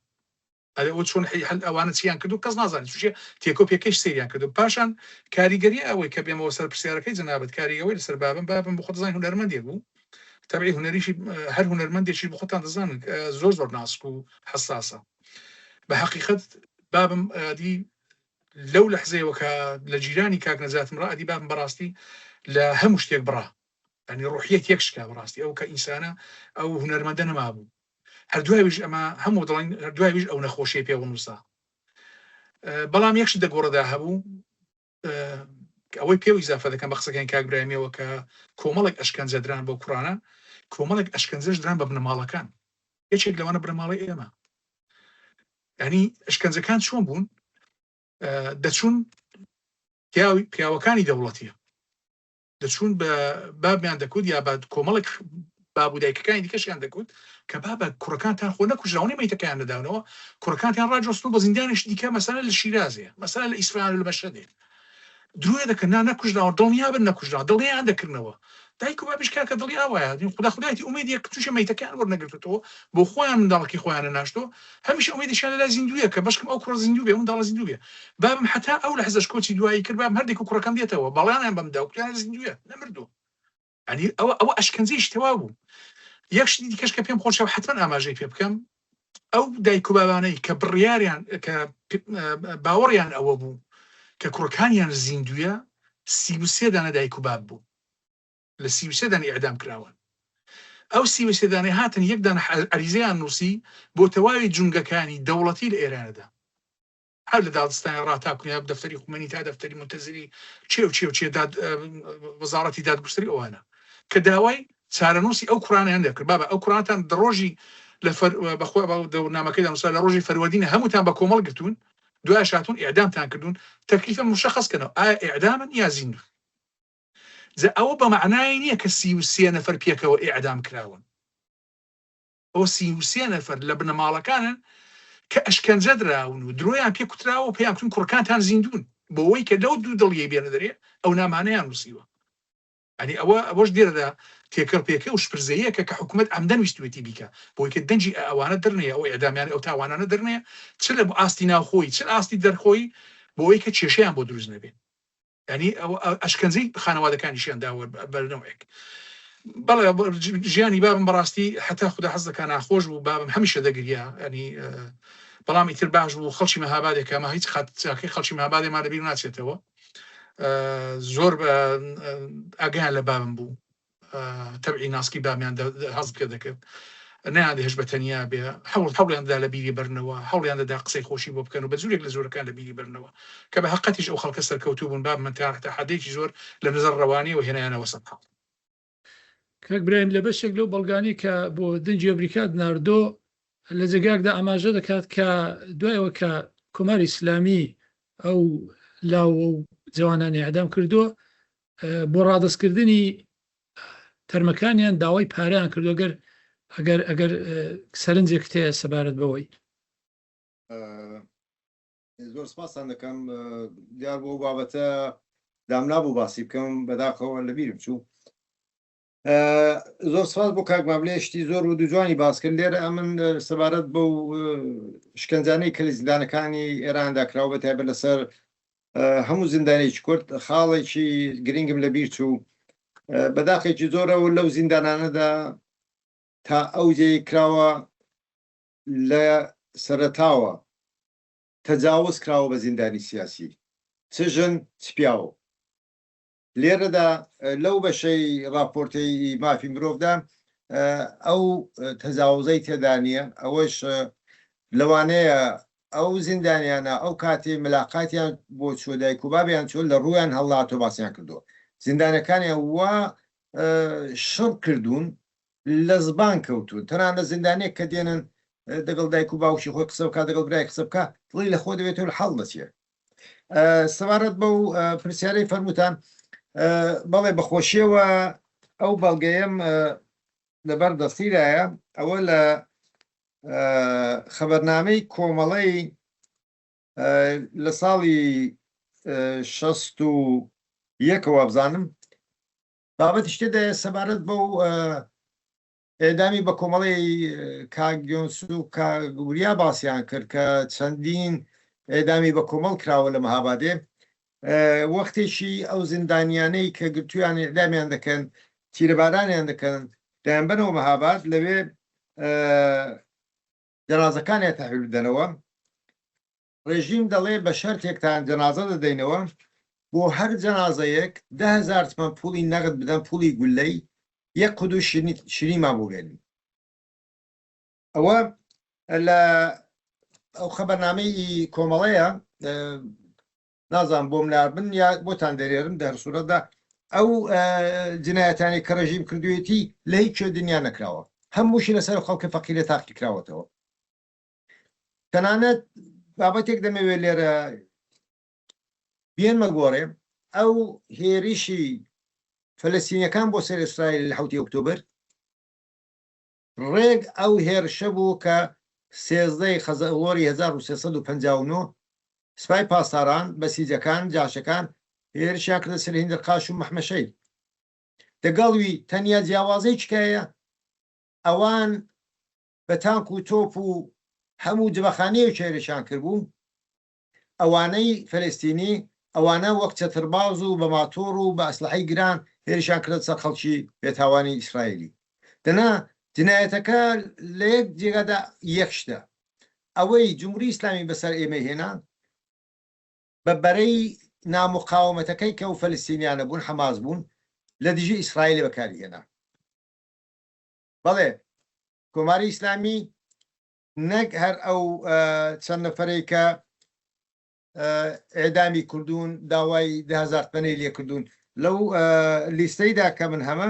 ئەرێ ئەوە چۆن هەل ئەوانە چیان کردو کەس نازانێت چوشێ تێکۆ پێکەش سەیریان کردو پاشان کاریگەری ئەوەی کە بێمەوە سەر پرسیارەکەی جەنابت کاریگەوەی لەسەر بابم بابم بۆ خۆت دەزانی هونەرمەندێک بوو تەبعی هونەریشی هەر هونەرمەندێکی بۆ خۆتان دەزانن زۆر زۆر ناسک و حەساسە بە حەقیقەت بابم ئەدی لەو لەحزەیەوە کە لە جیرانی کاک نەجاتم ڕا ئەدی بابم بەڕاستی لە هەموو شتێک بڕا ینی ڕوحیەت یەک شکا بەڕاستی ئەو کە ئینسانە ئەو هونەرمەندە نەمابوو هەر دوایش ئەمە هەموو دەڵێن هەر دوایش ئەو نەخۆشیەی پێوە نووسا بەڵام یەک شت دەگۆڕدا هەبوو ئەوەی پێو ئیزافە دەکەم بە قسەکانی کاک برایمیەوە کە کۆمەڵێک ئەشکەنجە دران بۆ کوڕانە کۆمەڵێک ئەشکەنجەش دران بە بنەماڵەکان یەکێک لەوانە بنەماڵەی ئێمە ینی ئەشکەنجەکان چۆن بوون دەچوون پیاوی پیاوەکانی دەوڵەتیە دەچوون بە بابیان دەکوت یا بە کۆمەڵێک باب و دایکەکانی دیکەشیان دەکوت کە بابە کوڕەکانتان خۆ نەکوژراون مەیتەکەیان نەداونەوە کوڕەکانتان ڕاجۆستن بە زیندانیش دیکە مەسەلە لە شیرازێ مەسەلە لە ئیسفەهان و لە مەشهەدێ درۆیە دەکەن نا نەکوژراون دڵنیابن نەکوژراون دڵنیایان دەکردنەوە دایک و بابیش کاکە دڵی ئاوایە خودا خودایەتی ئومێدیە تووشە مەیتەکەیان وەرنەگرتوتەوە بۆ خۆیان منداڵەکەی خۆیان نەناشتەوە هەمیشە ئومێدیشیان لەلای زیندوویە کە بەشکم ئەو کوڕە زیندوو بێ منداڵە زیندوو بێ بابم هەتا ئەو لەحزەش کۆچی دوایی کرد بابم هەردێک و کوڕەکەم دێتەوە بەڵێنیان بەم دا وتیان زیندوویە نەمردووە یعنی ئەوە ئەوە ئەشکەنجەیش تەواو بوو یەک شتی دیکەش کە پێم خۆشە حتمما ئاماژەی پێ بکەم ئەو دایک و بابانەی کە بڕیاریان کە باوەڕیان ئەوە بوو کە کوڕەکانیان زیندوویە 33 دانە دایک و باب بوو لە 33 دانە ئیعدام کراون. ئەو 33 دانەی هاتن یەک دانە عەریزەیان نووسی بۆ تەواوی جونگەکانی دەوڵەتی لە ئێراندا. هەر لە دادستانی ڕا تا کونیا دەفتەری خومەینی تا دەفتەری مونتەزری چێ و چێ و چێ داد وەزاڕەتی دادگوستەری ئەوانە کە داوای چارەنووسی ئەو کوڕانەیان دەکرد بابە ئەو کوڕانتان دە ڕۆژی لە فەر بەخۆ نامەکەی دانوسرا لە ڕۆژی فەروەردینە هەمووتان بە کۆمەڵ گرتوون دوای شاتون ئیعدامتان کردوون تەکلیفە مشخص کەنەوە ئایا ئیعدامن یا زیندوون جا ئەوە بە مەعنای نییە کە 33 نەفەر پێکەوە ئیعدام کراون ئەوە 33 نەفەر لە بنەماڵەکانن کە ئەشکەنجە دراون و درۆیان پێ کوتراوە و پێیان کوتون کوڕەکانتان زیندوون بۆ ئەوەی کە لەو دوو دڵیەی بێنە دەرێ ئەو نامانەیان نووسیوە یانی ئەوە ئەوەش لێرەدا تێکەڵ پێکە و شپرزەیەکە کە حکوومەت عەمدەن ویستوێتی بیکا بۆی کە دەنگی ئەوانە دەرنەیە ئەو ئیعدامیانە ئەو تاوانانە دەرنەیە چ لە ئاستی ناوخۆی چ ئاستی دەرخۆی بۆ ئەوەی کە کێشەیان بۆ دروست نەبێ یانی ئەوە ئەشکەنجەی خانەوادەکانیشیان داوە بەرنەوەیەک بەڵێ ژیانی بابم بەڕاستی حتا خدا حەز دەکا ناخۆش بوو بابم هەمیشە دەگریا ینی بەڵام ئیتر باش بوو خەڵکی مەهابادێک ئەمە هیچ خاتچاکەی خەڵکی مەهابادێ ما لەبیر ناچێتەوە زۆر بە ئاگیان لە بابم بوو تەبعی ناسکی بامیان هەست پێ دەکرد نەیان دەهێشت بە تەنیا بێ هەوڵ هەوڵیان دەدا لە بیری بەرنەوە هەوڵیان دەدا قسەی خۆشی بۆ بکەن و بە جورێک لە جۆرەکان لە بیری بەرنەوە کە بە هەقەتیش ئەو خەڵکە سەرکەوتوو بوون باب من تا حدێکی زۆر لە نظر ڕەوانیەوە هێنایانەوە سەر حاڵ. کاک برایم لە بەشێک لەو بەڵگانەی کە بۆ دەنگی ئەمریکات ناردۆ لە جێگایەکدا ئاماژە دەکات کە دوای ئەوە کە کۆماری ئیسلامی ئەو لاو و جەوانانی ئیعدام کردووە بۆ ڕادەستکردنی تەرمەکانیان داوای پارەیان کردو گەر ئەگەر ئەگەر سەرنجێکت هەیە سەبارەت بەوەی. زۆر سپاستان دەکەم. دیار بوو ئەو بابەتە دامنابوو باسی بکەم، بەداخەوە لەبیرم چوو. زۆر سپاس بۆ کاک ماملێ شتی زۆر و دوجوانی باس کرد لێرە ئەمن سەبارەت بەو شکەنجانەی کە لە زیندانەکانی ئێراندا کراوە بە تایبەت لەسەر هەموو زیندانێکی کورد خاڵێکی گرنگم لەبیر چوو بەداخێکی زۆرەوە لەو زیندانانەدا تا ئەو جێی کراوە لە سەرەتاوە تەجاوز کراوە بە زیندانی سیاسی چ ژن چ پیاو لێرەدا لەو بەشەی ڕاپۆرتەی مافی مرۆڤدا ئەو تەجاوزەی تێدا نییە، ئەوەش لەوانەیە ئەو زیندانیانە ئەو کاتەی ملاقاتیان بۆ چووە دایک و بابیان چووە لە ڕوویان هەڵناتووە باسیان کردووە زیندانەکانیان وا شڕ کردوون لە زبان کەوتوون تەنانەت زیندانیەک کە دێنن دەگەڵ دایک و باوکی خۆی قسە بکات دەگەڵ برای قسە بکات دڵی لە خۆ دەبێتەوە لە حاڵ دەچێت سەبارەت بەو پرسیارەی فەرمووتان بەڵێ بەخۆشیەوە ئەو بەڵگەیەم لەبەر دەستیدایە ئەوە لە خەبەرنامەی کۆمەڵەی لە ساڵی 61ەوە بزانم بابەتی شتێدایە سەبارەت بەو ئێعدامی بە کۆمەڵی کاک یۆنس و کاک وریا باسیان کرد کە چەندین ئێعدامی بە کۆمەڵ کراوە لە مەهابادێ وەختێکی ئەو زیندانیانەی کە گرتویان ئێعدامیان دەکەن تیرەبارانیان دەکەن دەیانبەنەوە مەهاباد لەوێ جەنازەکانیان تەحویل بدەنەوە ڕێژیم دەڵێ بە شەرتێکتان جەنازە دەدەینەوە، بۆ هەر جەنازەیەک 10,000 تمەن پووڵی نەغد بدەن، پووڵی گوللەی یەک قودوو شیرینیمان بۆ بێنن. ئەوە لە ئەو خەبەرنامەی ئی کۆمەڵەیە، نازانم بۆم ناردن یا بۆتان دەرێرم، دە هەر سوورەتدا ئەو جنایەتانەی کە ڕێژیم کردوویەتی لە هیچ کوێ دنیا نەکراوە، هەمووشی لەسەر خەڵکە فەقیرە تاقی کراوەتەوە. تەنانەت بابەتێک دەمەوێت لێرە بێنمە گۆڕێ ئەو هێریشی فلستینەکان بۆ سەر ئیسرائیل لە حوتی ئۆکتۆبر ڕێک ئەو هێرشە بوو کە سێزدەی خەزەڵۆری 1359 سپای پاسداران بەسیجەکان جاشەکان هێرشیان کردە سەر هیندرقاش و مەحمەشەی دەگەڵوی تەنیا جیاوازەی چکایە ئەوان بە تانک و تۆپ و هەموو جبەخانەیەک هێرشیان کردبوو، ئەوانەی فەلەستینی ئەوانە وەک چەترباز و بە ماتۆڕ و بە ئەسلحەی گران هێرشیان کردە سەر خەڵکی بێتاوانی ئیسرائیلی. دەنا جنایەتەکە لە یەک جێگادا یەک شتە، ئەوەی جمهوری ئیسلامی بەسەر ئێمەی هێنا بە بەرەی ناموقاومەتەکەی کە ئەو فەلەستینیانە بوون، حەماس بوون، لە دژی ئیسرائیل بەکاری هێنا. بەڵێ کۆماری ئیسلامی نەک هەر ئەو چەند نەفەرەی کە ئێدامی کردوون داوای 10,000 تمەنەی لێکردوون لەو لیستەیدا کە من هەمە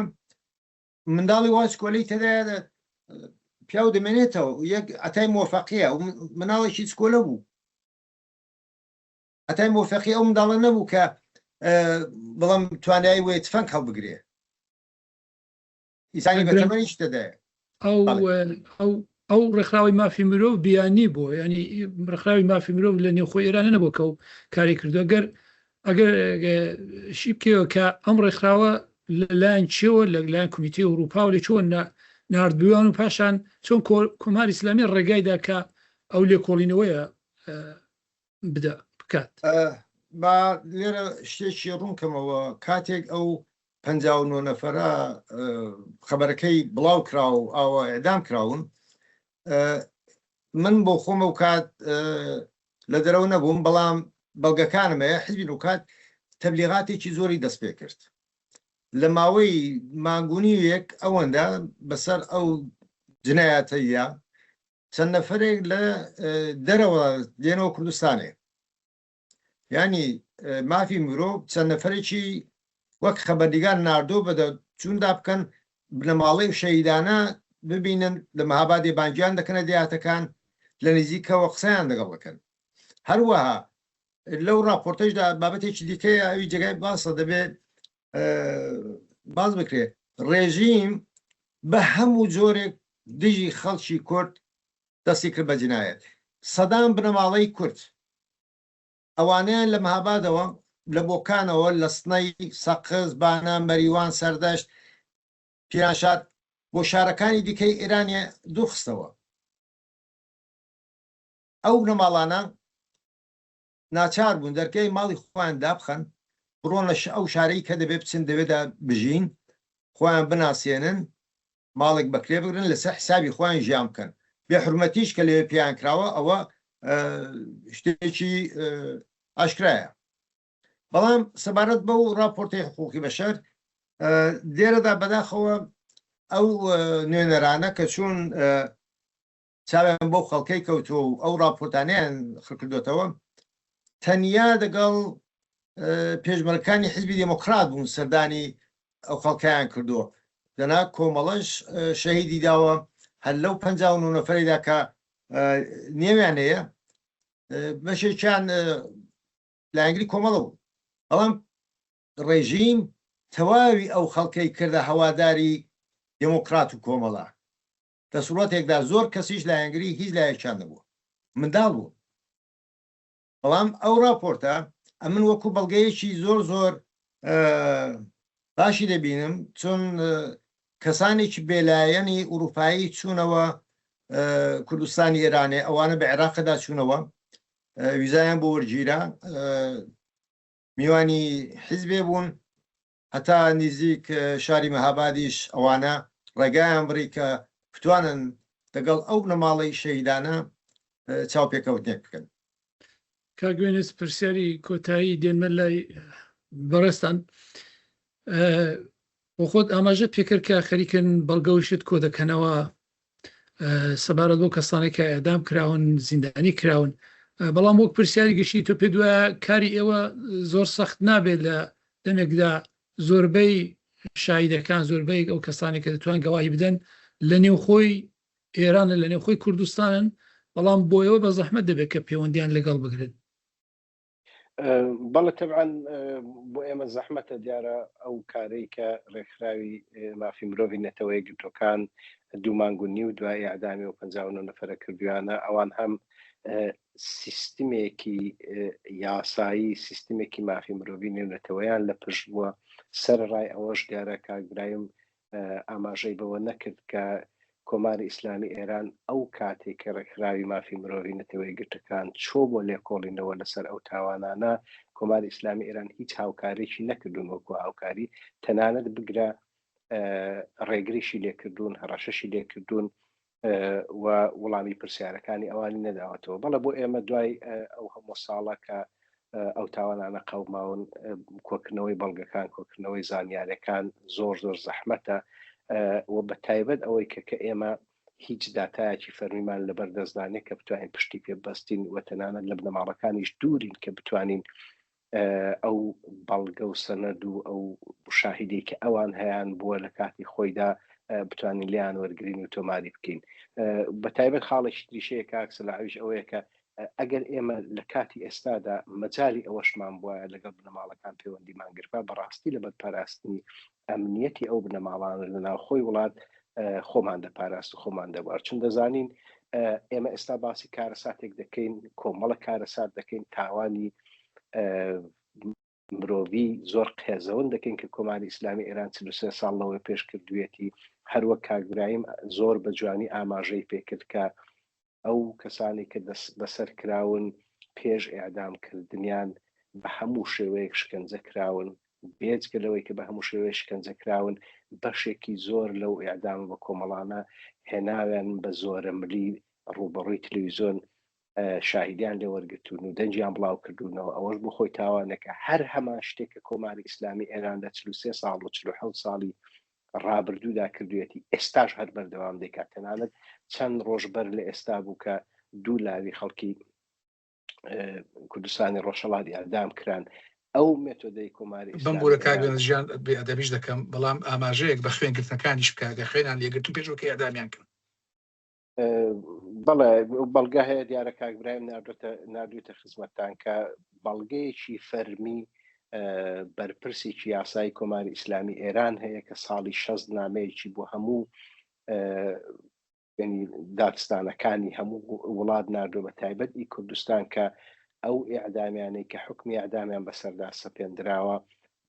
منداڵی وا چکۆلەی تێدایە پیاو دەمێنێتەوە یەک عەتای مۆفەقیە مناڵێکی چکۆلە بوو عەتای مۆفەقی ئەو منداڵە نەبوو کە بەڵام توانایی وێ تفەنگ هەڵبگرێ ئیسانی بە تەمەنیش دەدایە. ئەو ئەو ئەو ڕێکخراوی مافی مرۆڤ بیانی بووە ینی ڕێکخراوی مافی مرۆڤ لە نێوخۆی ئێران نەبوو کە و کاری کردو گەر ئەگەر شی بکەوە کە ئەم ڕێکخراوە لەلایەن چیەوە لە لایەن کۆمیتەی ئەوروپا و لە چۆن ناردبوویان و پاشان چۆن کۆماری ئیسلامی ڕێگایدا کە ئەو لێکۆڵینەوەیە بدا بکات. با لێرە شتێکی ڕوون کەمەوە، کاتێک ئەو 59 نەفەرە خەبەرەکەی بڵاو کرا و ئاوا ئێعدام کراون، من بۆ خۆم ئەو کات لە دەرەوە نەبووم، بەڵام بەڵگەکانم هەیە، حیزبی ئەو کات تەبلیغاتێکی زۆری دەست پێ کرد. لە ماوەی مانگ و نیوێک ئەوەندە بەسەر ئەو جنایەتەیە چەند نەفەرێک لە دەرەوە دێنەوە کوردستانێ یانی مافی مرۆڤ چەند نەفەرێکی وەک خەبەرنیگار ناردۆ بەدە چووندا بکەن بنەماڵەی و شەهیدانە ببینن لە مەهابادێ بانگیان دەکەنە دێهاتەکان لە نزیکەوە قسەیان لەگەڵ دەکەن هەروەها لەو راپۆرتەشدا بابەتێکی دیکەیە ئەوی جێگای باسە دەبێت باس بکرێت ڕێژیم بە هەموو جۆرێک دژی خەڵکی کورد دەستی کرد بە جنایەت سەدان بنەماڵەی کورد. ئەوانەیان لە مهابادەوە، لە بۆکانەوە، لە سنەی، سەقز، بانە، مەریوان، سەردەشت، پیرانشار بۆ شارەکانی دیکەی ئێرانی دوورخستەوە. ئەو بنەماڵانە ناچار بوون دەرگای ماڵی خۆیان دابخەن، بڕۆنە ئەو شارەی کە دەبێ بچن دەوێدا بژین، خۆیان بناسێنن، ماڵێک بەکرێ بگرن لەسەر حسابی خۆیان ژیان بکەن. بێ حورمەتیش کە لەوێ پێیان کراوە ئەوە شتێکی ئاشکرایە. بەڵام سەبارەت بەو ڕاپۆرتەی حقوقی بەشەر لێرەدا بەداخەوە ئەو نوێنەرانە کە چوون چاویان بەو خەڵکەی کەوتووە و ئەو ڕاپۆرتانەیان خڕکردۆتەوە تەنیا دەگەڵ پێشمەرگەکانی حیزبی دێمۆکڕات بوون سەردانی ئەو خەڵکەیان کردووە دەنا کۆمەڵەش شەهیدی داوە هەر لەو 59 نەفەریدا کە نێویان هەیە بەشێکیان لایەنگری کۆمەڵە بوو بەڵام ڕێژیم تەواوی ئەو خەڵکەی کردە هەواداری دێمۆکڕات و کۆمەڵە لە سوڕەتێکدا زۆر کەسیش لایەنگری هیچ لایەکیان نەبووە، منداڵ بوون. بەڵام ئەو ڕاپۆرتە ئەمن وەکو بەڵگەیەکی زۆر زۆر باشی دەبینم، چون کەسانێکی بێلایەنی ئوروپایی چوونەوە کوردستانی ئێرانێ، ئەوانە بە عێراقدا چوونەوە، ویزایان بۆ وەرگیرا، میوانی حیزبێ بوون، هەتا نیزیک شاری مەهابادیش ئەوانە ڕێگایان بڕی کە بتوانن دەگەڵ ئەو بنەماڵەی شەهیدانە چاوپێکەوتنێک بکەن. کاک وێنس پرسیاری کۆتایی دێنمە لای بەڕێزتان. بۆ خۆت ئاماژەت پێکرد کە خەریکن بەڵگە و شت کۆ دەکەنەوە سەبارەت بۆ کەسانێک کە ئێدام کراون زیندانی کراون بەڵام وەک پرسیاری گشتی تۆ پێ دوایە کاری ئێوە زۆر سەخت نابێت لە دەمێکدا زۆربەی شایدەکان زۆربەی ئەو کەسانێک کە دەتوان گەواهی بدەن لە نێوخۆی ئێرانە لە نێوخۆی کوردستانن بەڵام بۆ ئێوە بە زەحمەت دەبێت کە پەیوەندیان لەگەڵ بگرن. بەڵێ تەبعەن بۆ ئێمە زەحمەتە دیارە ئەو کارەی کە ڕێکخراوی مافی مرۆڤی نەتەوە یەکگرتووەکان دوو مانگ و نیو دوای ئیعدامی ئەو 59 نەفەرە کردویانە ئەوان هەم سیستمێکی یاسایی سیستمێکی مافی مرۆڤی نێونەتەوەیان لە پشت بووە سەرڕای ئەوەش دیارە کاک برایم ئاماژەی بەوە نەکرد کە کۆماری ئیسلامی ئێران ئەو کاتێک کە ڕێکخراوی مافی مرۆڤی نەتەوە یەکگرتووەکان چۆ بۆ لێکۆڵینەوە لەسەر ئەو تاوانانە، کۆماری ئیسلامی ئێران هیچ هاوکاریی نەکردوون وەکو هاوکاری، تەنانەت بگرە ڕێگریشی لێکردوون، هەڕەشەشی لێکردوون و وڵامی پرسیارەکانی ئەوانی نەداوەتەوە. بەڵێ بۆ ئێمە دوای ئەو هەموو ساڵە کە ئەو تاوانانە قەوماون کۆکردنەوەی بەڵگەکان کۆکردنەوەی زانیارەکان زۆر زۆر زەحمەتە و بە تایبەت ئەوەی کە کە ئێمە هیچ داتایەکی فەرمیمان لەبەر دەستدانێ کە بتوانین پشتی پێ بەستین و تەنانەت لە بنەماڵەکانیش دوورین کە بتوانین ئەو بەڵگە و سەنەد و ئەو شاهیدەی کە ئەوان هەیان بووە لە کاتی خۆیدا بتوانین لیان وەرگین و تۆماری بکەین بە تایبەت خاڵێکی تریشەیە کاک سەلاحویش ئەوەیە کە ئەگەر ئێمە لە کاتی ئێستادا مەجالی ئەوەشمان بوایە لەگەڵ بنەماڵەکان پەیوەندیمان گرتبا بەڕاستی لەبەر پاراستنی ئەمنیەتی ئەو بنەماڵانە لە ناوخۆی وڵات خۆمان دەپاراست و خۆمان دەبوار چون دەزانین ئێمە ئێستا باسی کارەساتێک دەکەین کۆمەڵە کارەسات دەکەین تاوانی مرۆڤی زۆر قێزەون دەکەین کە کۆماری ئیسلامی ئێران 43 ساڵ لەوە پێش کردوێتی هەروەک کاک برایم زۆر بە جوانی ئاماژەی پێکرد کە ئەو کەسانەی کە دەستبەسەر کراون پێش ئێعدام کردنیان بە هەموو شێوەیەک شکەنجە کراون، بێجگە لەوەی کە بە هەموو شێوەیەک شکەنجە کراون، بەشێکی زۆر لەو ئێعدامە بە کۆمەڵانە هێناویان بە زۆرەملی ڕووبەڕووی تلویزیۆن شاهیدیان لێ وەرگرتوون و دەنگیان بڵاو کردوونەوە، ئەوەش بۆ خۆی تاوانێکە. هەر هەمان شتێک کە کۆماری ئیسلامی ئێران لە 43 ساڵ و 47 ساڵی ڕابردوودا کردوویەتی ئێستاش هەر بەردەوام دەیکات تەنانەت چەند ڕۆژ بەر لە ئێستا بوو کە دوو لاوی خەڵکی کوردستانی ڕۆژهەڵات ئیعدام کران ئەو مێتۆدەی کۆماری بەم بورە کاک ژیان بێ ئەدەبیش دەکەم بەڵام ئاماژەیەک بە خوێنگرتنەکانیش بکە گە خوێنان لێگرتون پێش وەکە ئیعدامیان کرد بەڵێ بەڵگە هەیە دیارە کاک برایم ناردوتە ناردوتە خزمەتتان کە بەڵگەیەکی فەرمی بەرپرسێکی یاسایی کۆماری ئیسلامی ئێران هەیە کە ساڵی شەست نامەیەکی بۆ هەموو ینی دادستانەکانی هەموو وڵات ناردووە بە تایبەت ئی کوردستان کە. ئەو ئیعدامیانەی کە حوکمی ئیعدامیان بەسەردا سەپێندراوە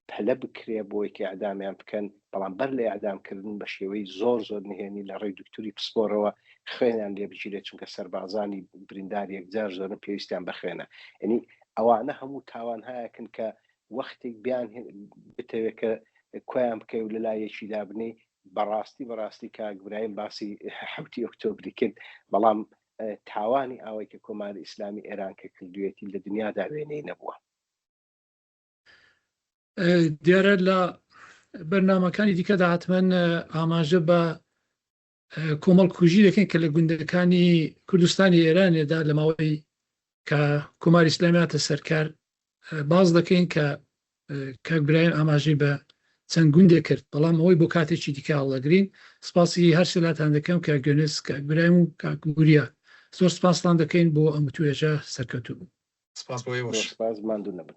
پەلە بکرێ بۆی کە ئیعدامیان بکەن، بەڵام بەر لە ئیعدام کردن بە شێوەی زۆر زۆر نهێنی لە ڕێی دوکتوری پسپۆرەوە خوێنیان لێ بگیرێت چونکە سەربازانی بریندار یەکجار زۆرن پێویستیان بە خوێنە. یەنی ئەوانە هەموو تاوانهایەکن کە وەختێک بیان بتەوێت کە کۆیان بکەی و لە لای یەکی دابنێی بەڕاستی بەڕاستی کاک برایم باسی حەوتی ئۆکتۆبری کرد بەڵام تاوانی ئاوای کە کۆماری ئیسلامی ئێران کە کردوێتی لە دنیادا وێنەی نەبووە. دیارە لە بەرنامەکانی دیکەدا حتمما ئاماژە بە کۆمەڵ کوژی دەکەین کە لە گوندەکانی کوردستانی ئێرانێدا لە ماوەی کە کۆماری ئیسلامی هاتە سەرکار باس دەکەین کە کاک برایم ئاماژەی بە چەند گوندێک کرد بەڵام ئەوەی بۆ کاتێکی دیکە هەڵدەگرین سپاسی هەر سێلاتان دەکەم کاک گوێنس کاک برایم و کاک وریا زۆر سپاستان دەکەین بۆ ئەم وتوێژە سەرکەوتوو بن. سپاس بۆ ئێوەش. زۆر سپاس ماندوو نەبن.